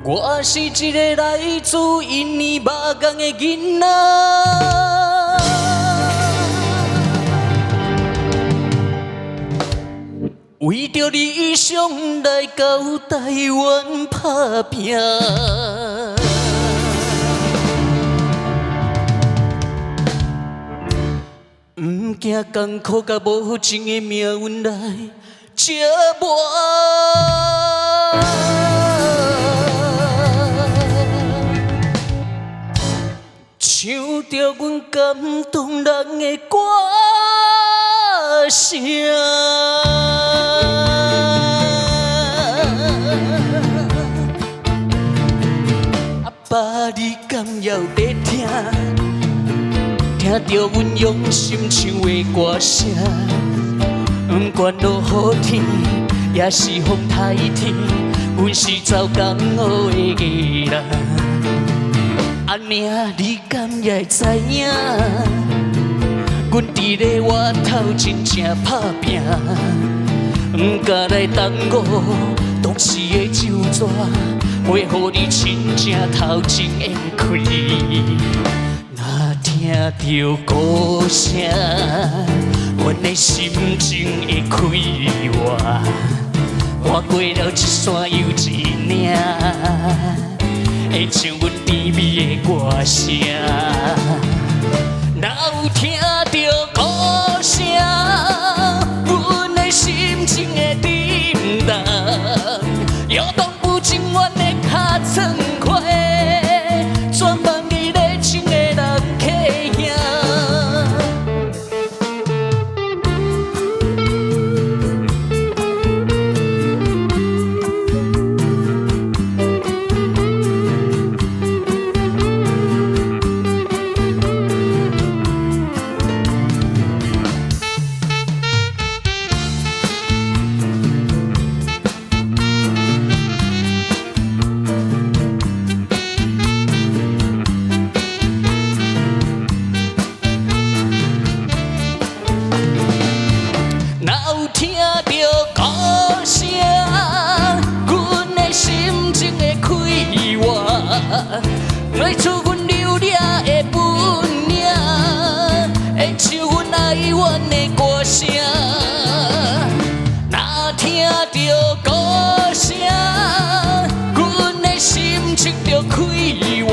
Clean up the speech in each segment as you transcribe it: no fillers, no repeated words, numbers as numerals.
我是一个來自印尼馬港的囡仔，為著理想來到台灣打拼。毋驚艱苦佮無情的命運來折磨，唱著阮感動人的歌聲。阿爸，你敢猶佇聽？聽著阮用心唱的歌聲，不管落雨天，抑是風台天，阮是走江湖的藝人。阿娘，你敢也會知影？阮佇咧外頭真正拍拚，毋敢來耽誤當時的酒桌，袂予你親情頭前緣開。若聽著鼓聲，阮的心情會快活。跨過了一山又一嶺，會唱阮甜美的歌聲。若有聽著鼓聲，阮的心情會震動，搖動不情願的尻川花，全望你熱情的人客兄。若有聽著鼓聲，阮的心情會快活，會出阮流掠的本領，會唱阮哀怨的歌聲。若聽著鼓聲，阮的心情就快活，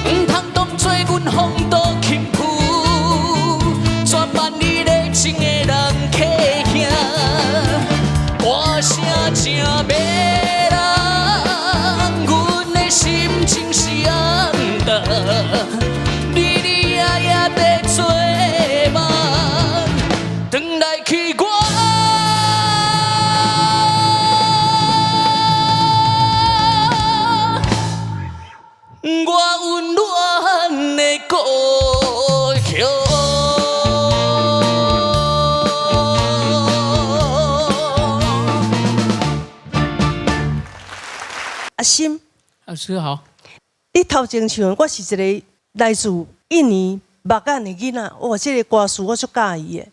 毋通當作阮風度輕浮，全萬里熱情的人客兄。歌聲真迷人，阮的心情是暗淡，日日夜夜在做夢，轉來去我。我溫暖的故鄉。阿心，老師好。你頭前唱的，我是一個來自印尼目眼的囡仔，哇，這個歌詞我足佮意的。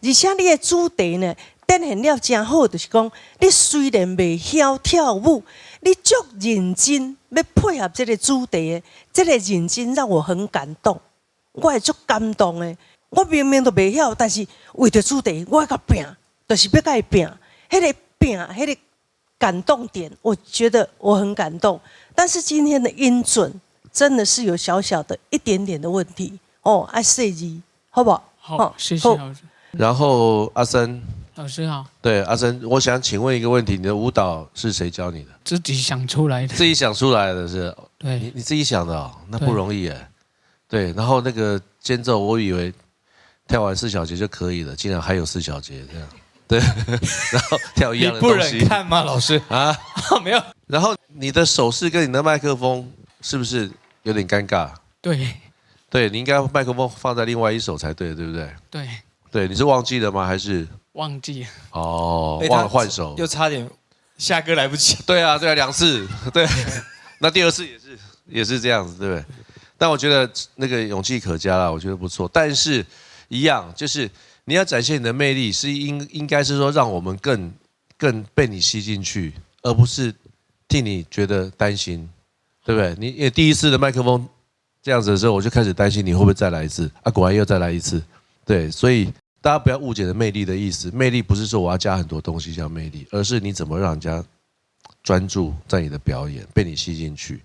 而且你的主題呢，展現了誠好，就是講你雖然袂曉跳舞，你足認真欲配合這個主題的，這個認真讓我很感動，我會足感動的。我明明都袂曉，但是為著主題，我愛共拚，就是欲共伊拚。彼個拚，彼個感動點，我覺得我很感動。但是今天的音準真的是有小小的一點點的問題哦，愛細膩，好不好？好，謝謝老師。然後阿森，老師好。對，阿森，我想請問一個問題，你的舞蹈是誰教你的？自己想出來的。自己想出來的是？對。你自己想的哦，那不容易耶。對，然後那個間奏，我以為跳完四小節就可以了，竟然還有四小節這樣。對，然後跳一樣的東西。你不忍看嗎，老師？啊，沒有。然後你的手勢跟你的麥克風是不是有點尷尬？對。對，你應該麥克風放在另外一手才對，對不對？對。對，你是忘記了嗎？還是？忘記。哦，忘了換手。又差點下歌來不及。對啊，對啊，兩次，對。那第二次也是這樣子，對不對？但我覺得那個勇氣可嘉啦，我覺得不錯。但是，一樣就是你要展現你的魅力，是應該是說讓我們更被你吸進去，而不是替你覺得擔心，對不對？你也第一次的麥克風這樣子的時候，我就開始擔心你會不會再來一次啊？果然又再來一次，對，所以大家不要誤解了魅力的意思。魅力不是說我要加很多東西叫魅力，而是你怎麼讓人家專注在你的表演，被你吸進去。